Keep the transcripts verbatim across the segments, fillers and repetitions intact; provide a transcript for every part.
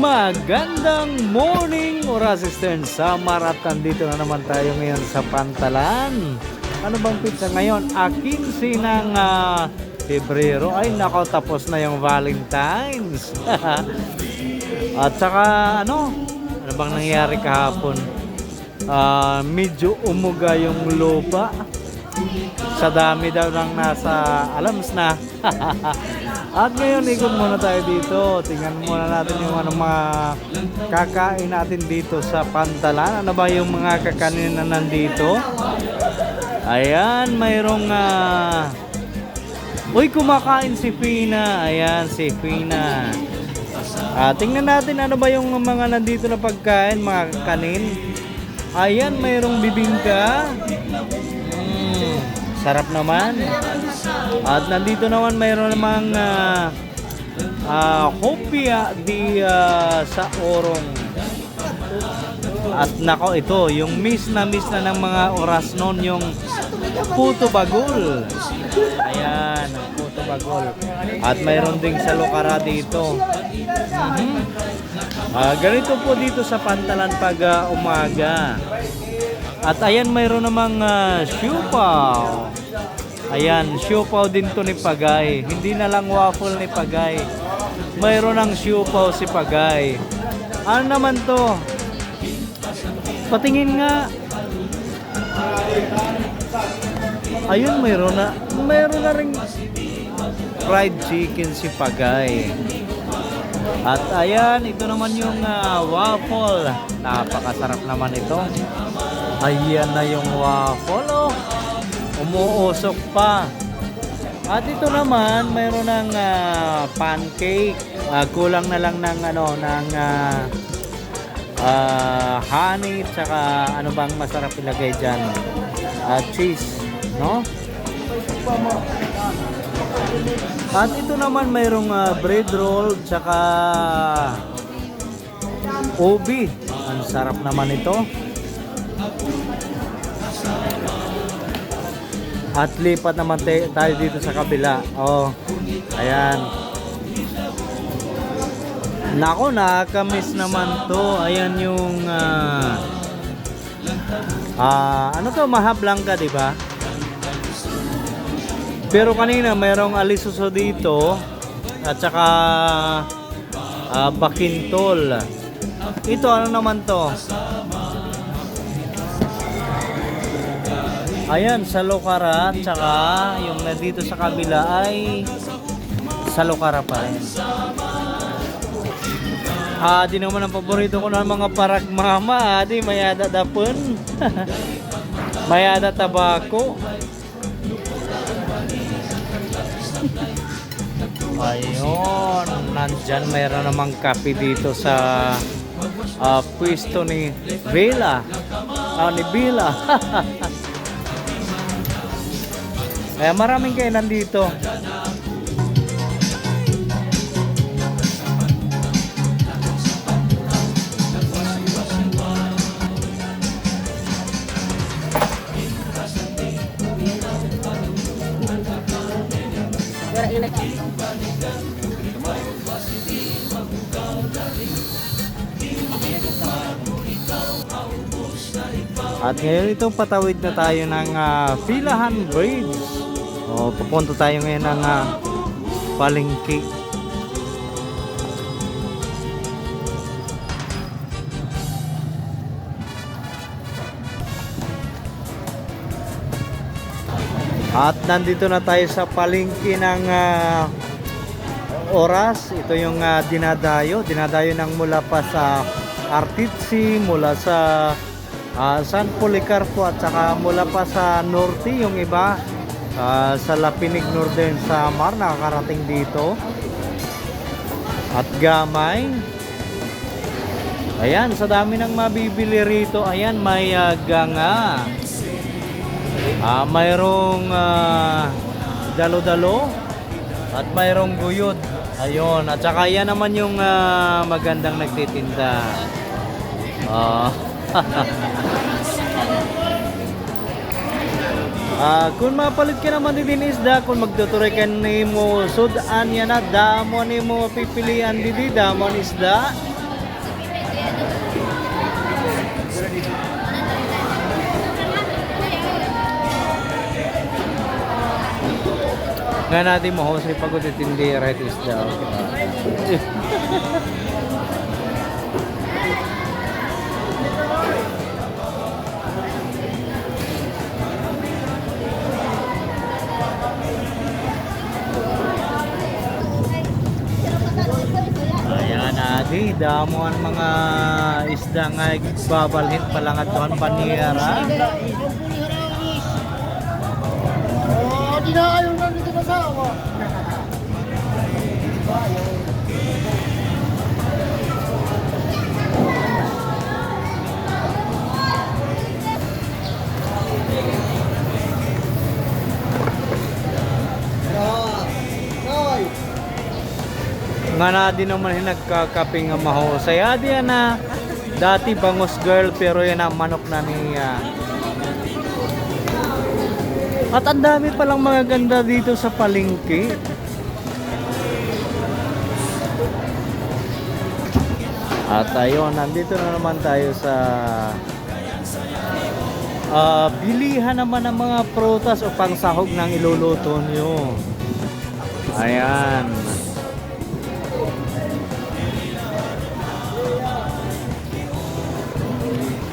Magandang morning, Oras Eastern Samar, at nandito na naman tayo ngayon sa Pantalan. Ano bang petsa ngayon? Ah, kinse ng, ah, Pebrero. Ay, nako, tapos na yung Valentine's. At saka, ano, ano bang nangyari kahapon? Ah, medyo umuga yung lupa. Sa dami daw ng nasa alams na. At ngayon, ikot muna tayo dito. Tingnan muna natin yung ano, mga kakain natin dito sa Pantalan. Ano ba yung mga kakanin na nandito? Ayan, mayroong, ah, uy, kumakain si Fina. Ayan, si Fina. Ah, tingnan natin ano ba yung mga nandito na pagkain, mga kakanin. Ayan, mayroong bibingka. Mm, sarap naman. At nandito naman mayroon namang, ah, ah, hopia di, ah, sa orong. At nako, ito, yung miss na miss na ng mga Orasnon, yung puto bagol. Ayan, ang puto bagol. At mayroon ding salukara dito. Mhm. Ah, ganito po dito sa Pantalan pag, ah, umaga. At ayan, mayroon namang, ah, siopao. Ayan, siopao din to ni Pagay. Hindi na lang waffle ni Pagay. Mayroon ng siopao si Pagay. Ano naman to? Patingin nga. Ayun, mayroon na. Mayroon na ring fried chicken si Pagay. At ayan, ito naman yung, ah, waffle. Napakasarap naman ito. Ayan na yung waffle, oh. Umuusok pa. At ito naman, mayroon ng, ah, pancake. Ah, kulang na lang ng, ano, ng, ah, ah, honey, tsaka ano bang masarap ilagay dyan? Ah, cheese, no? At ito naman, mayroong, ah, bread roll, tsaka ubi. Ang sarap naman ito. At lipat naman te-, tayo dito sa kabila. Oh, ayan. Nako, nakakamiss naman to. Ayan yung, ah, ah, ano to, Maha Blanca, di ba? Pero kanina, mayroong alisuso dito. At saka, ah, bakintol. Ito, ano naman to? Ayan, salukara, tsaka yung nandito sa kabila ay salukara pa rin. Ah, di naman ang paborito ko ng mga parag mama, adi, may-ada dapon. May-ada tabako. Ayun, nandyan mayroon namang kape dito sa, ah, pwesto ni Vela. Ah, ni Vela. Kaya maraming kainan dito. At ngayon ito, patawid na tayo ng, ah, Pilahan Bridge. O, papunta tayo ngayon ng, ah, palengke. At nandito na tayo sa palengke ng, ah, Oras. Ito yung, ah, dinadayo. Dinadayo ng mula pa sa Arteche, mula sa, ah, San Policarpo, at saka mula pa sa norte yung iba, ah, sa Lapinig, Northern Samar, nakakarating dito. At gamay. Ayan, sa dami ng mabibili rito, ayan, may, ah, ganga. Ah, mayroong, ah, dalo-dalo at mayroong guyod. Ayun, at saka yan naman yung, ah, magandang nagtitinda. Ah. Ah, kon mapalit ka naman didi hin isda, kon magtuturay ka nimo sud-an yana, damo nimo mapipilian didi, damo an isda. Ngan adi mahusay pa gud it tindera hit isda. Ayan, adi, damo an mga isda nga igbabalhin pa la ngadto han banyera. Oh, di na ayaw na dito masawa. Ngan adi naman hin nagkakape nga mahusay. Adi yana, dati bangus girl, pero yana manok na niya. At ang dami palang magaganda dito sa palengke. At ayun, nandito na naman tayo sa, ah, bilihan naman ng mga prutas o pangsahog ng iluluto nyo. Ayan.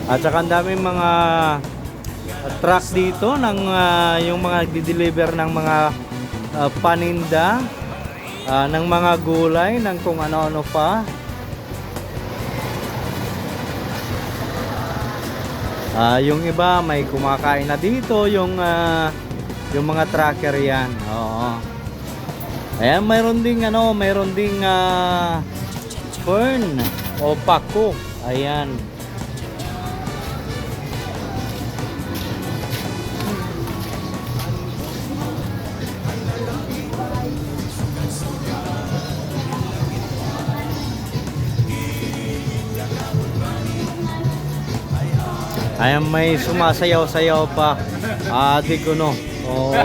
At saka ang daming mga truck dito ng, ah, yung mga nagdi-deliver ng mga, ah, paninda, ah, ng mga gulay, ng kung ano-ano pa. Ah, yung iba may kumakain na dito, yung, ah, yung mga trucker yan. Oo. Ayan, mayroon ding ano, mayroon ding, ah, fern o pako. Ayan. Ayan, may sumasayaw-sayaw pa. Ah, di ko, no. Oo.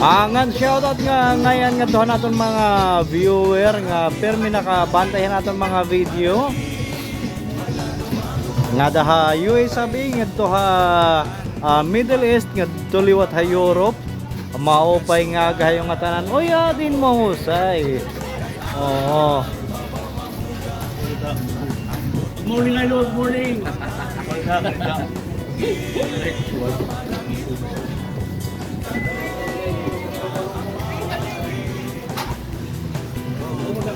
Ah, ngan shoutout nga ngayan ngadto han aton mga viewer nga pirmi nakabantay han aton mga video. Ngada ha U S A B, ngadto ha, ah, Middle East, ngadto liwat ha Europe. Maupay nga aga ha iyo ngatanan. Uy, adin mahusay. Oo. Morning, idol. Morning.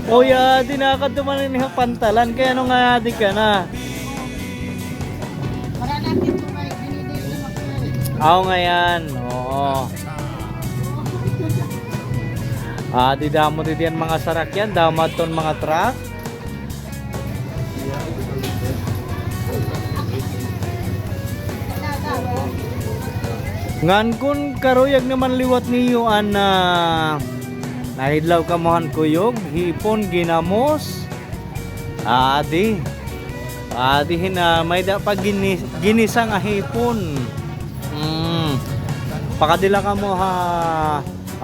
Uy, adi, nakadto man ini ha pantalan. Kay ano nga adi ka na? Aw, ngayan. Oo. Adi, damo didi an mga sarakyan, damo adton mga truck. Ngan kun karuyag naman liwat niyo an, ah, nahidlaw kamo han kuyog, hipon, ginamos. Adi. Adi hin, ah, may-ada pa gini-, ginisa nga hipon. Mm. Pakadila kamo ha,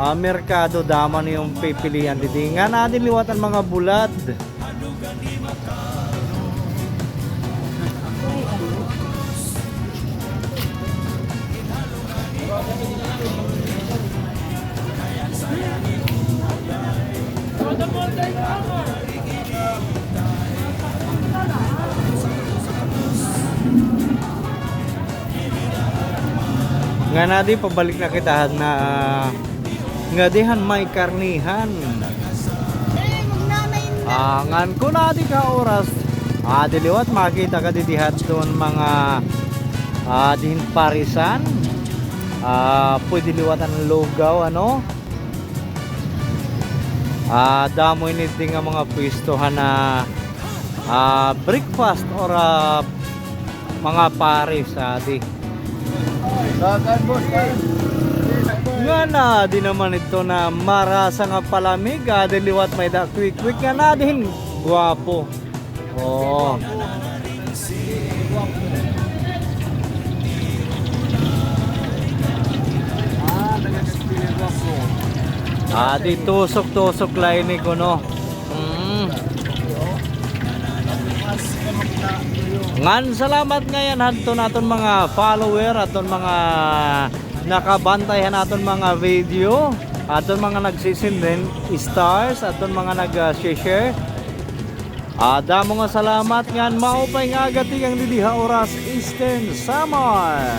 ah, merkado, damo niyo pipilian didi. Ngan adi liwat an mga bulad. Ngan adi, pabalik na kita na ngadi han may karnihan. Ah, ngan kun adi ka oras, adi liwat makita ka didi hadton mga, ah, dinhi parisan. Ah, pwede liwat an lugaw, ano? Ah, damo ini didi nga mga pwesto han, ah, breakfast or, ah, mga pares, adi. Ngan adi naman ito na marasa nga palamig, adi liwat may-ada quick-quick ngan adi hin gwapo. Oo. Adi tusok-tusok la ini kuno. Mm. Ngan salamat ngayan hadton aton mga follower, aton mga nakabantay han aton mga video, aton mga nagsisindin stars, aton mga nag-share. Ah, damo nga salamat ngan maupay nga aga tikang didi ha Oras, Eastern Samar.